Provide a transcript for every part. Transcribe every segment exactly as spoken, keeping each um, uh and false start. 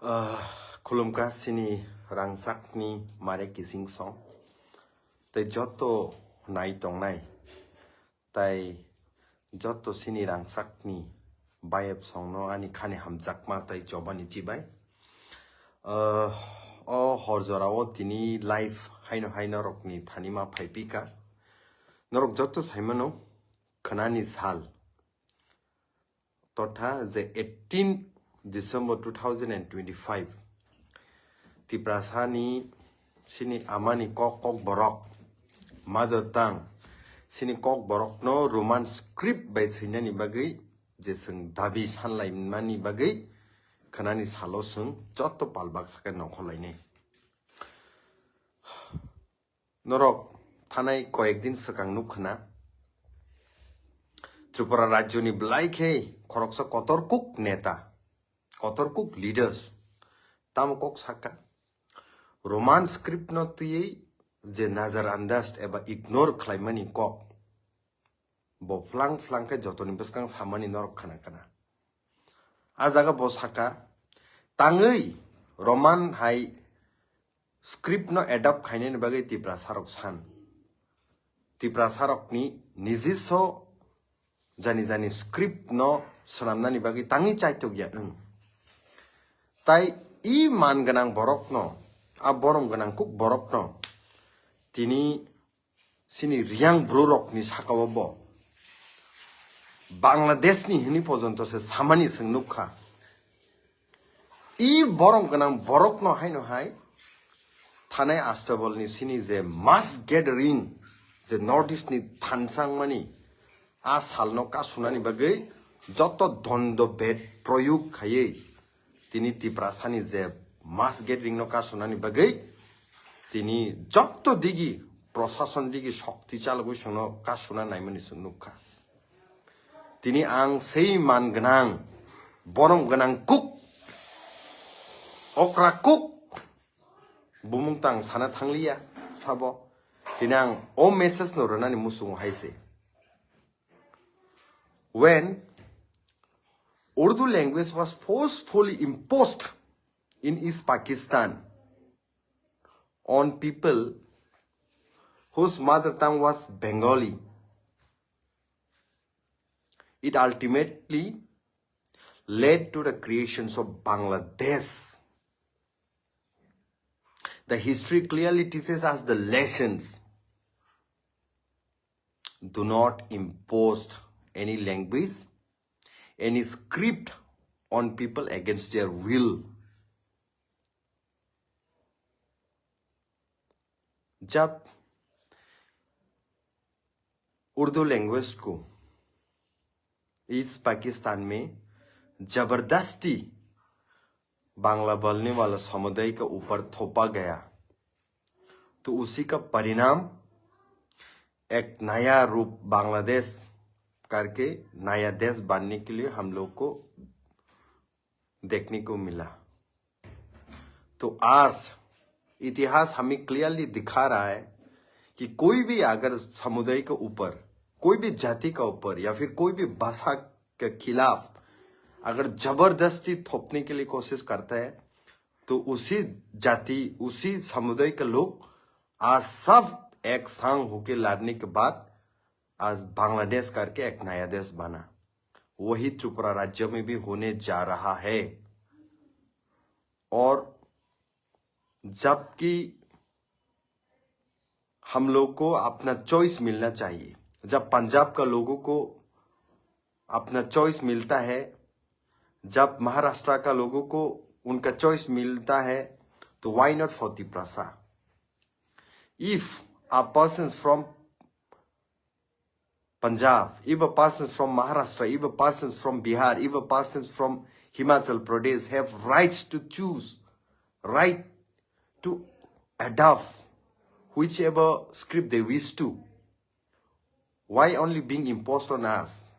Ah, khulumkha chini rangchakni mare kising song. Tei joto nai tongnai. Tai joto chini rangchakni bayep songno ani khani hamjakma tai chobani chibai. Ah, o horjorao tini live haino haino rokni thanima phaipika. Norok joto saimano khnani sal. Totha je eighteen December two thousand and twenty-five, Tiprasani chini amani kok, kok borok, mother tongue, chini kok borokno Roman script bai swinani bagwi je chwng dabi sanlaimani bagwi khnani salo chwng joto palbak sakai nongkhorlainai. Norok thanai koyek din swkang nuk khna, Tripura rajyoni belai khe khoroksa kotor kuk neta, kotor kuk leaders tamo kok saka, Roman script no twiwi je nazar andaz eba ignore khlaimani kok, bo phlang phlang khe jotoni bwskang samani norok khna khna. A jaga bo saka, tangwi Roman hai script no adapt khainani bagwi Tiprasarok san. Tiprasarokni nijiso jani jani script no swnamnani bagwi tangwi chaitok ya wng. Tai i man gwnang borokno, a borom gwnang kuk borokno tini chini riyang bru rokni sakao bo Bangladeshni hini pojonto se samani chwng nukha. I borom gwnang borokno haino hai thanai Astabalni chini je mass gathering, je North East ni thansangmani a salno kasunani bagwi joto dondo bed proyog khaiwi tini Tiprasani je mass gathering no kasunani bagwi tini joto digi, prosason digi shokti chalogwi chwngno kasuna naimani chwng nukha. Tini ang sei man gwnang, borom gwnang kuk, okra kuk, bumung tang sana thangliya sabo. Tini ang o message no rwnani muchungo hai se. When Urdu language was forcefully imposed in East Pakistan on people whose mother tongue was Bengali, it ultimately led to the creations of Bangladesh. The history clearly teaches us the lessons. Do not impose any language, any script on people against their will. जब उर्दू लैंग्वेज को इस पाकिस्तान में जबरदस्ती बांग्ला बोलने वाला समुदाय के ऊपर थोपा गया, तो उसी का परिणाम एक नया रूप बांग्लादेश करके नया देश बनने के लिए हम लोग को देखने को मिला। तो आज इतिहास हमें क्लियरली दिखा रहा है कि कोई भी अगर समुदाय के ऊपर, कोई भी जाति का ऊपर या फिर कोई भी भाषा के खिलाफ अगर जबरदस्ती थोपने के लिए कोशिश करता है, तो उसी जाति, उसी समुदाय के लोग आज सब एक संग होके लड़ने के बाद आज बांग्लादेश करके एक नया देश बना। वही त्रिपुरा राज्य में भी होने जा रहा है। और जबकि हम लोग को अपना चॉइस मिलना चाहिए, जब पंजाब का लोगों को अपना चॉइस मिलता है, जब महाराष्ट्र का लोगों को उनका चॉइस मिलता है, तो why not for Tiprasa? If a person from Punjab, if a person from Maharashtra, if a person from Bihar, if a person from Himachal Pradesh have rights to choose, right to adopt whichever script they wish to, why only being imposed on us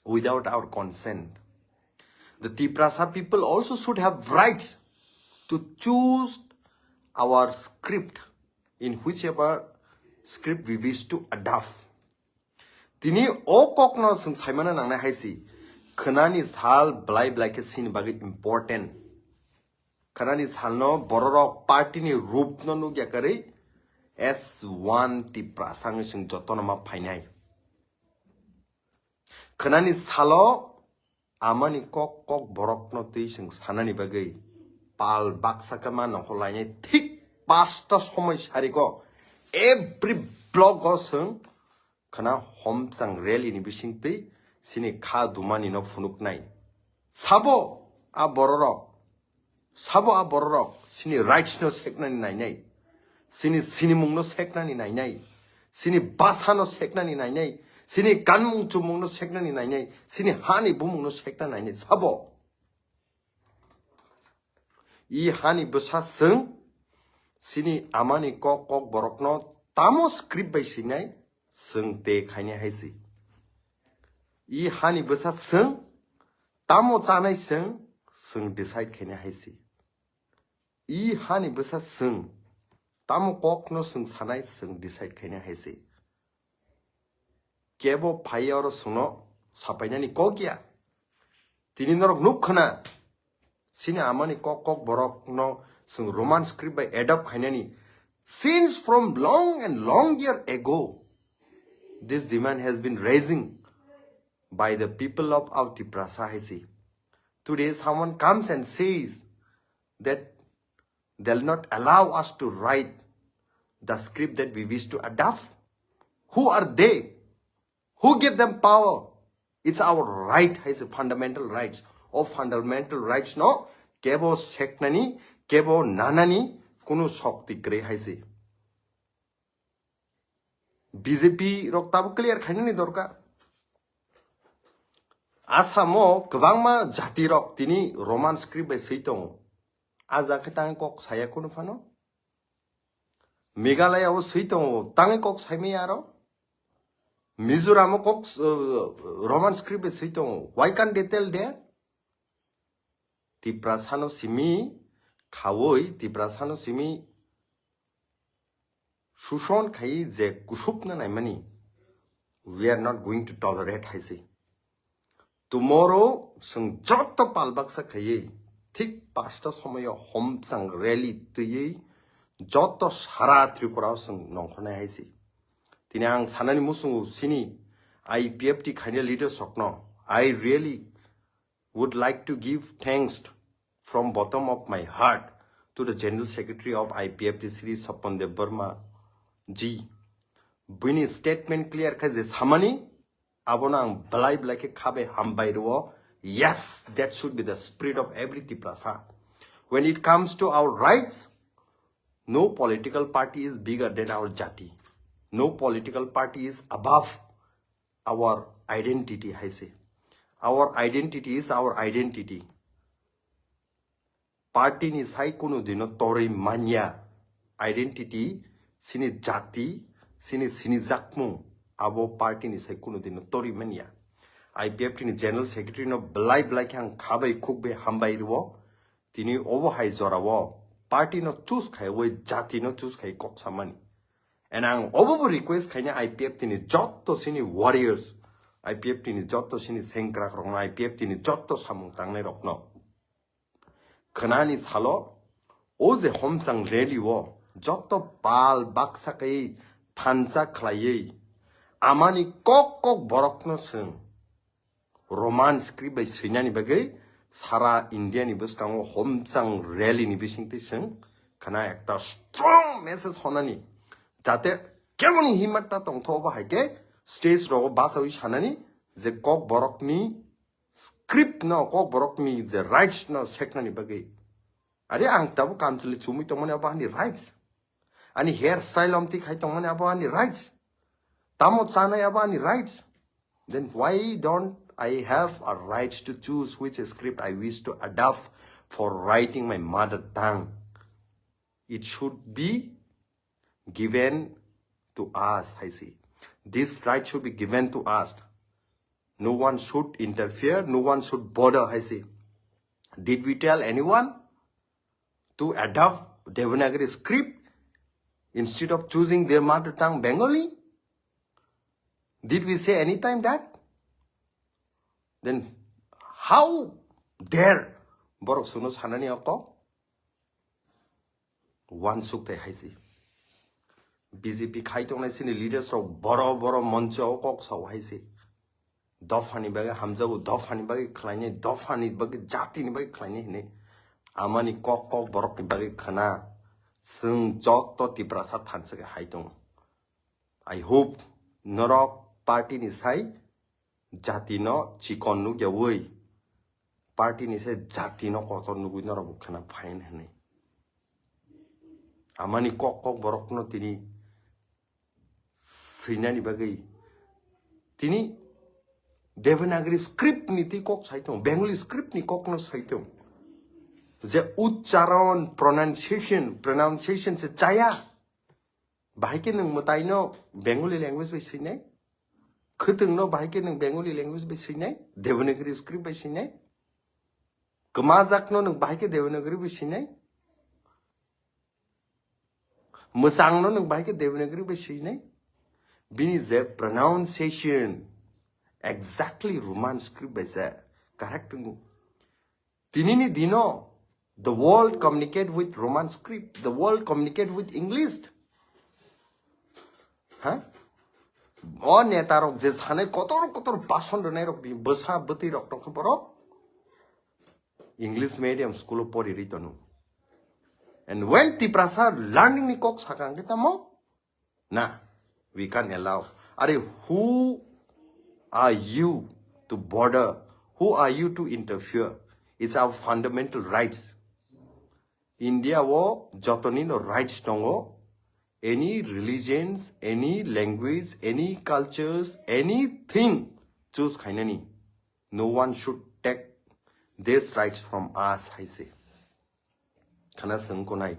without our consent? The Tiprasa people also should have rights to choose our script in whichever script we wish to adopt. Tini o kokno chwng saimano nangnai hai si, khwnani sal blai blai khe chini bagwi important. Khanani salno bororok party ni rup no nukya karwi S one Tiprasa wngwi chwng jotono ma phainai. Khanani salo amani kok kok borokno twi chwng sanani bagwi pal baksa khe ma nongkhor lainai thik pasta somoi sariko every block o chwng khna homchang rally ni bisingtwi chini kha dumani no phunuknai. Sabo a bororok, sabo a bororok chini rights no seknani nainai, chini sinimung no seknani nainai, chini basa no seknani nainai, chini kanmung chumung no seknani nainai, chini hani bumung no sekna nainai sabo. I hani bwsa chwng chini amani kok kok borokno tamo script bai swinai chwng te khainai hai se. I hani bwsa chwng tamo chanai chwng chwng decide khainai hai se. I hani bwsa chwng tamo kokno chwng sanai chwng decide khainai hai se. Kebo phai oro chwngno sapainani kok ya. Tini norok nuk khna. Chini amani kok kok borok no chwng Roman script bai adapt khainani. Since from long and long year ago, this demand has been raising by the people of our Tiprasa hai se. Today someone comes and says that they'll not allow us to write the script that we wish to adapt. Who are they? Who gave them power? It's our right, hai se fundamental rights. O fundamental rights no kebo seknani, kebo nanani kunu shokti kwrwi hai se. B J P rok tabo clear khainani dorkar. Asamo kwbangma jati rok tini Roman script bai swi tongo. A ja khe tang kok saya kunu phano. Meghalaya o swi tongo, tangwi kok saimaya aro. Mizoram o kok, uh, Roman script bai swi tongo. Why can't they tell there? Tiprasa no simi khawi, Tiprasa no simi shushon khai je kusupna naimani. We are not going to tolerate hai se. Tomorrow chwng joto pal baksa khaiwi thik pasta somoyo homchang rally twiwi joto sara Tripura o chwng nongkhornai hai se. Tini ang sanani muchungo chini I P F T khaina leaders rokno I really would like to give thanks from bottom of my heart to the General Secretary of I P F T, Shri Swapan Debbarma ji. Bini statement clear khai je samani, abono ang belai belai khe khabai hambai rwo. Yes, that should be the spirit of every Tiprasa. When it comes to our rights, no political party is bigger than our jati. No political party is above our identity hai se. Our identity is our identity. Party ni sai kunu dino torwi manya. Identity, chini jati, chini, chini jakmung, abo party ni sai kunu dino torwi manya. I P F T ni General Secretary no belai belai khe ang khabai khukbai hambai rwo. Tini obo hai jorao party no choose khaiwi jati no choose khai kok samani. And ang obo bo request khaina I P F T ni jotto sini warriors, I P F T ni jotto sini sengkrak rokno, I P F T ni jotto samung tangnai rokno. Khnani salo o je homchang rally o jotto pal baksa kai thansa khlaiwi amani kok kok borokno swng Roman script bai swinani bagwi sara India ni bwskango homchang rally ni bisingtwi chwng khna ekta strong message honani, jate keboni himmat ta tongthogo, bo hai khe stage rogo bachawi sanani je kok borokni script no, kok borokni je rights no seknani bagwi. Are ang tabuk kamchwlwi chumui tongmani abo ani rights. Ani hair style omtwi khai tongmani abo ani rights. Tamo chanai abo ani rights. Then why don't I have a right to choose which script I wish to adapt for writing my mother tongue? It should be given to us, hai se. This right should be given to us. No one should interfere, no one should bother, hai se. Did we tell anyone to adopt Devanagari script instead of choosing their mother tongue Bengali? Did we say any time that? Then how dare borok suno sanani oko? Wansuk tai hai se. B J P khai tongnai chini leaders rok boro boro moncho o kok sao hai se. Dophani bagwi hamjago, dophani bagwi khlainai, dophani bagwi jatini bagwi khlainai hinwi. Amani kok kok borokni bagwi khna. Chwng joto Tiprasa thansa khe hai tongo. I hope norok party ni sai jati no chikon nukyawi, party ni sai jati no kotor nugwi norok bo khna phain hinwi. Amani kok kok borok no tini swinani bagwi tini Devanagari script ni twi kok sai tongo, Bengali script ni kok no sai tongo. Je uchcharon, pronunciation, pronunciation se chaya. Bahai khe nwng mwtai no Bengali language bai swinai? Khwtwng no bahai khe nwng Bengali language bai swinai? Devanagari script bai swinai? Kwmajak no nwng bahai khe Devanagari bai swinai? Mwchang no nwng bahai khe Devanagari bai swinai? Bini je pronunciation exactly Roman script bai se correct wngo. Tinini dino, the world communicate with Roman script, the world communicate with English. Ha? O neta rok je sanai kotor kotor bhasan rwnai rok ni bwsa bwtwi rok tongkha borok English medium school o pori ri tono. And when Tiprasa learning ni kok sakang khe tamo, na, we can't allow. Are, who are you to bother? Who are you to interfere? It's our fundamental rights. India o jotoni no rights tongo. Any religions, any language, any cultures, anything choose khainani. No one should take these rights from us, hai se. Khana swng kunai.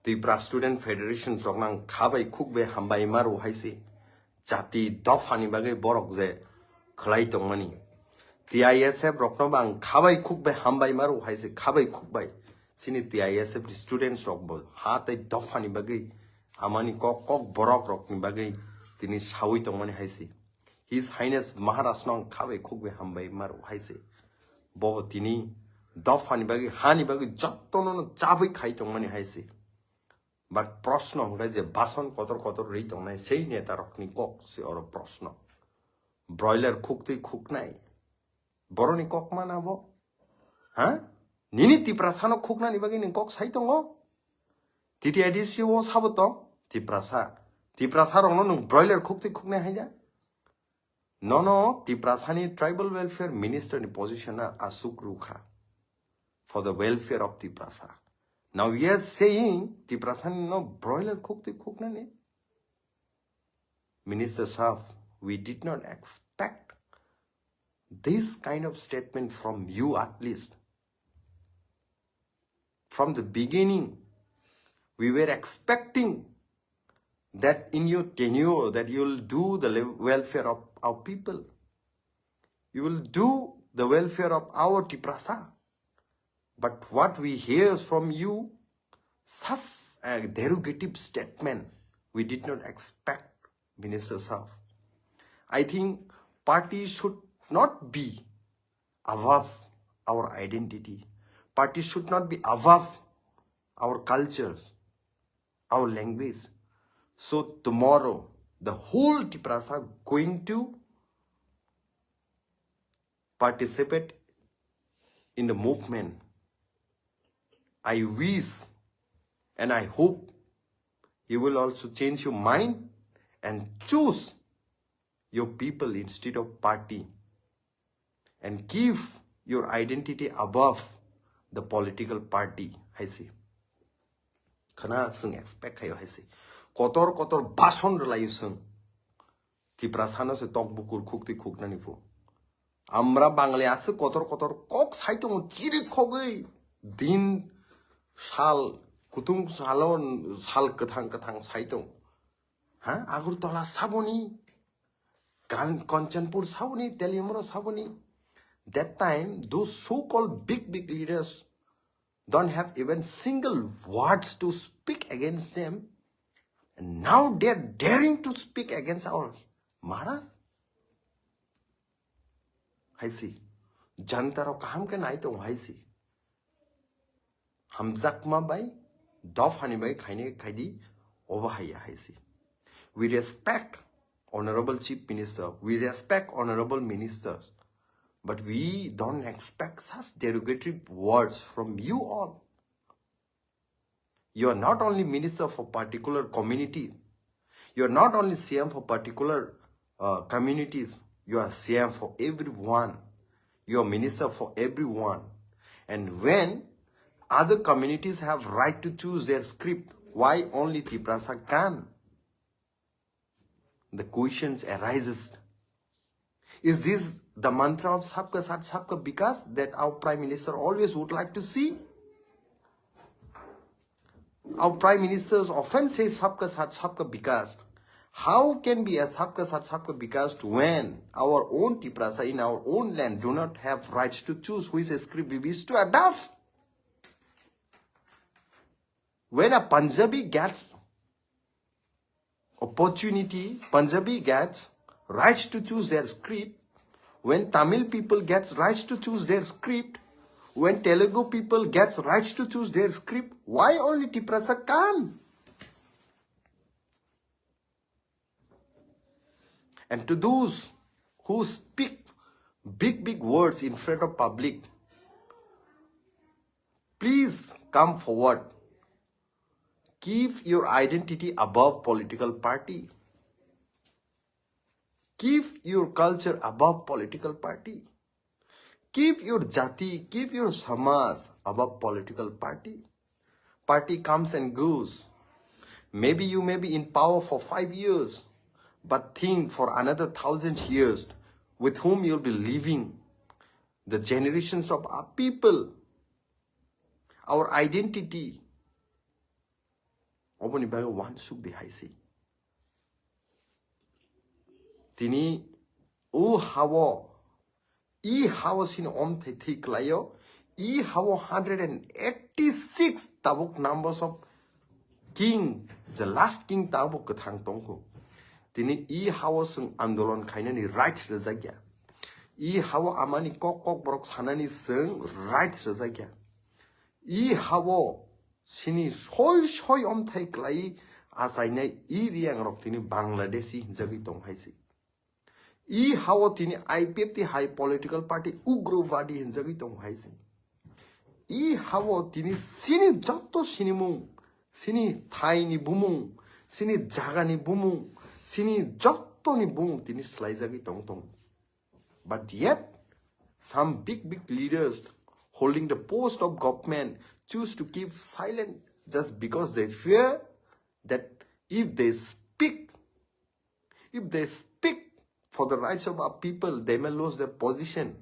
Tipra Student Federation rok nang khabai khukbe hambai maru hai se. Jati dophani bagwi borok je khlai tongmani. T I S F rokno bang khabai khukbe hambai maru hai se, khabai khukbai. Chini T I S F ni students rok bo ha tei dophani bagwi amani kok kok borok rokni bagwi tini sawi tongmani hai se. His Highness Maharaj no ang khabai khukbai hambai maru hai se. Bo tini dophani bagwi, hani bagwi jottono no chabwi khai tongmani hai se. But proshno hwnkhe je bason kotor kotor rwi tongnai sei neta rokni kok se oro proshno. Broiler khuktwi khuknai. Boroni kok mana bo? Ha? Nini Tiprasano khuknani bagwi ning kok sai tongo? T T I D C o sabo tong? Tiprasa. Tiprasa rokno nwng broiler khuktwi khuknai hai da? Nono Tiprasani tribal welfare minister ni position na asuk rukha for the welfare of Tiprasa. Now he is saying Tiprasani no broiler khuktwi khuknani. Minister Sahab, we did not expect this kind of statement from you at least. From the beginning, we were expecting that in your tenure that you will do the le- welfare of our people. You will do the welfare of our Tiprasa. But what we hear from you, such a derogative statement, we did not expect, Minister Sahab. I think party should not be above our identity. Party should not be above our cultures, our language. So tomorrow, the whole Tiprasa going to participate in the movement. I wish and I hope you will also change your mind and choose your people instead of party and give your identity above the political party, hai se. Khana swng expect khayo hai se. Kotor kotor bason rwlayo swng. Tiprasano se tok bukur khukti khuknani phu. Amra Bangli aswk kotor kotor kok sai tongo chiri khogwi din sal kutung salo sal kwthang kwthang sai tongo. Ha? Agartala saboni, Kan- Kanchanpur saboni, Teliamura saboni. That time, those so-called big, big leaders don't have even single words to speak against them. And now they are daring to speak against our Maharaj. Hai se. Janta rok kaham khe nai tongo hai se. Hamjakma bai Dophani bai khaini khaidi, obo haiya haisi. We respect Honorable Chief Minister, we respect Honorable Ministers, but we don't expect such derogatory words from you all. You are not only minister for particular community, you are not only C M for particular uh, communities, you are C M for everyone. You are minister for everyone. And when other communities have right to choose their script, why only Tiprasa can? The questions arises. Is this the mantra of Sabka Saath Sabka Vikas that our Prime Minister always would like to see? Our Prime Ministers often say Sabka Saath Sabka Vikas. How can be a Sabka Saath Sabka Vikas when our own Tiprasa in our own land do not have rights to choose which script we wish to adopt? When a Punjabi gets opportunity, Punjabi gets rights to choose their script, when Tamil people gets rights to choose their script, when Telugu people gets rights to choose their script, why only Tiprasa can't? And to those who speak big, big words in front of public, please come forward. Keep your identity above political party. Keep your culture above political party. Keep your jati, keep your samaj above political party. Party comes and goes. Maybe you may be in power for five years, but think for another thousand years with whom you'll be living. The generations of our people, our identity. Oboni bagwi uansuk di hai se. Tini o hao, i hao sini omthai thwi klaio, i hao hundred and eighty-six tabuk numbers of king, the last king tabuk kwthang tongkho. Tini i hao swng andolon khainani rights rwjakya. I hao amani kok kok borok sanani swng rights rwjakya. I hao sini soi soi omthai klai achainai i riyangrok tini Bangladeshi hinjagwi tong hai se. I hao tini I P F T hai political party ugrobadi hinjagwi tong hai se. I hao tini sini jotto sinimung, sini thaini bumung, sini jagani bumung, sini jottoni bumung tini slaijagwi tong tong. But yet, some big, big leaders holding the post of government choose to keep silent just because they fear that if they speak, if they speak for the rights of our people, they may lose their position.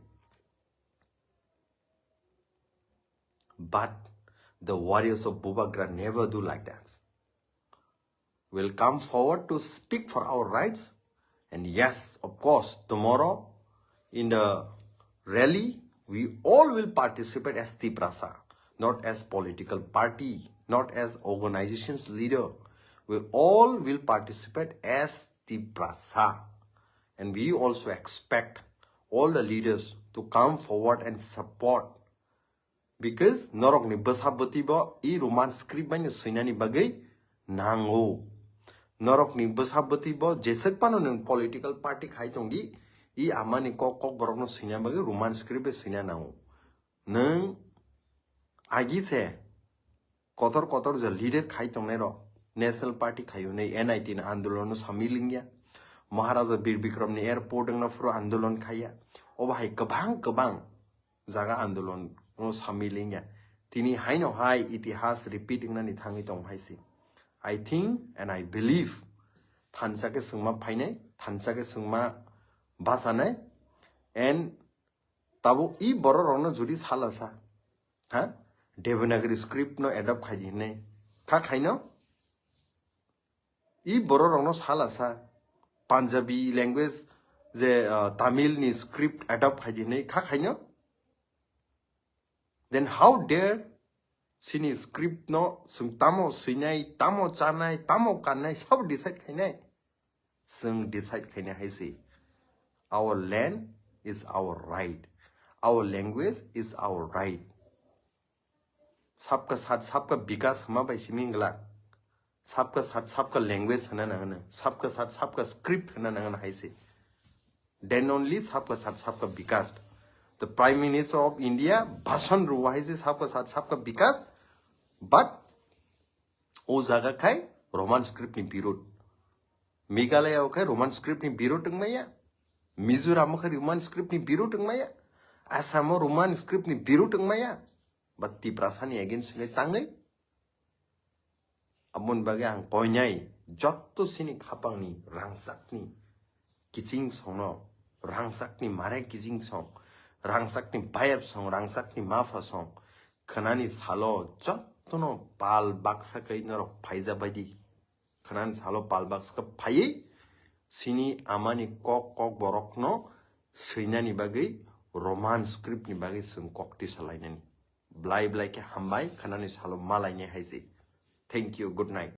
But the warriors of Bubagra never do like that. Will come forward to speak for our rights. And yes, of course, tomorrow in the rally, we all will participate as Tiprasa, not as political party, not as organization's leader. We all will participate as Tiprasa. And we also expect all the leaders to come forward and support. Because norokni bwsa bwtwi bo i Roman script bai no swinani bagwi nango. Norokni bwsa bwtwi bo jeswk phano nwng political party khai tongdi, i amani kok kok borokno swina bagwi Roman script bai swina nango. Nwng agi se kotor kotor je leader khai tongnai rok National Party khai hwnwi N I T ni andolon no samil wngya. Maharaja Bir Bikram ni airport wngna phuru andolon khaiya. Obo hai kwbang kwbang jaga andolon no samil wngya. Tini haino hai itihas repeat wngnani thangwi tong hai se. I think and I believe thansa khe swngma phainai, thansa khe swngma bachanai, and tabuk i borok rokno jodi sala sa, ha, Devanagari script no adopt khai di hinwi kha khaino? I borok rokno sala sa Punjabi language je, uh, Tamil ni script adopt khai di hinwi kha khaino? Then how dare sini script no swng tamo swinai, tamo chanai, tamo kannai, sabo decide khainai? Swng decide khainai hai se. Our land is our right. Our language is our right. Sabka sat sabka bikas hama bai simi glak. Sabka sat sabka language hana nangana. Sabka sat sabka script hana nangana haise. Then only sabka sat sabka bikas. The Prime Minister of India bhasan ruwa haise sabka sat sabka bikas. But o jaga khai Roman script ni birud. Meghalaya o khai Roman script ni birud wngmaya. Mizoram o khai Roman script ni birud wngmaya. Assam o Roman script ni birud wngmaya. But Tiprasa ni against khai tangwi. Aboni bagwi ang koinai jotto sini khapangni rangchakni kiching songno, rangchakni mare kiching song, rangchakni bayap song, rangchakni mapha song, khwnani salo jottono pal baksa kai norok phaija baidi. Khwnani salo pal baksa phaiwi sini amani kok kok borokno swinani bagwi Roman script ni bagwi chwng kok tisa lainani. Blai blai khe hambai, khwnani salo malaini haisi. Thank you, good night.